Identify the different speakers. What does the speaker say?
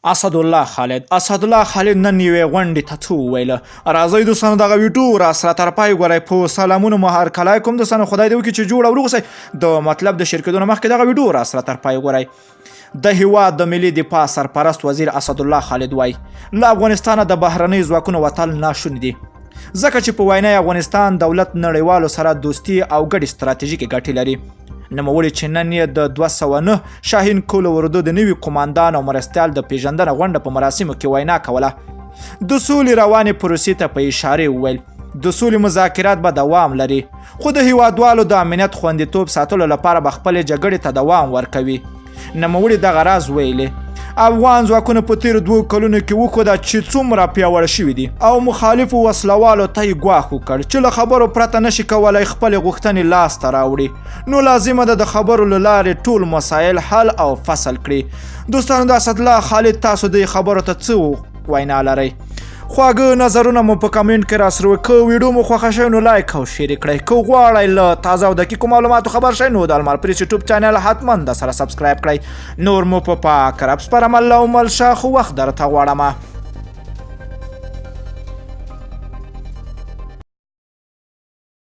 Speaker 1: اسدالله خالد اسدالله خالد نن یوې غونډې ته څه وویل؟ راځئ دوستانو، دغه ویډیو راسره تر پای ګورئ. په سلامونو مو هرکلی کوم دوستانو، خدای دې وکړي چې جوړ او روغ اوسئ. د مطلب د شریکېدو نه مخکې دغه ویډیو راسره تر پای ګورئ. د هیواد د ملي دفاع سرپرست وزیر اسدالله خالد وایي، له افغانستانه د بهرنیو ځواکونو وتل ناشوني دي، ځکه چې په وینا یې افغانستان دولت نړیوالو سره دوستي او ګډې ستراتیژیکې ګټې لري. نوموړي چې نن یې د 209 شاهین کول اردو د نوي قوماندان او مرستیال د پیژندنه غونډه په مراسمو کې وینا کوله، د سولې روانې پروسې ته په اشارې وویل، د سولې مذاکرات به دوام لري، خو د هیوادوالو د امنیت خوندیتوب ساتلو لپاره به خپلې جګړې ته دوام ورکوي. نوموړي دغه راز ویلي، افغان ځواکونو په تېرو 2 کلونو کې وښوده چې څومره پیاوړي شوي دي او مخالفو وسلوالو ته یې ګواښ وکړ چې له خبرو پرته نشي کولای خپلې غوښتنې لاسته راوړي، نو لازمه ده د خبرو له لارې ټول مسایل حل او فصل کړي. دوستانو، د اسدالله خالد تاسو دې خبرو ته څه وینا لرئ؟ خواږه نظرونه مو په کمنټ کې راسره وکړئ. که ویډیو مو خوښه شوه نو لایک او شیر کړئ. که غواړئ له تازه او دقیقو معلوماتو خبر شئ نو د المار پریس یوټیوب چینل حتما د سره سبسکرایب کړئ. نور مو په پاک رب سپارم، الله مل شه، خو وخت درته غواړم.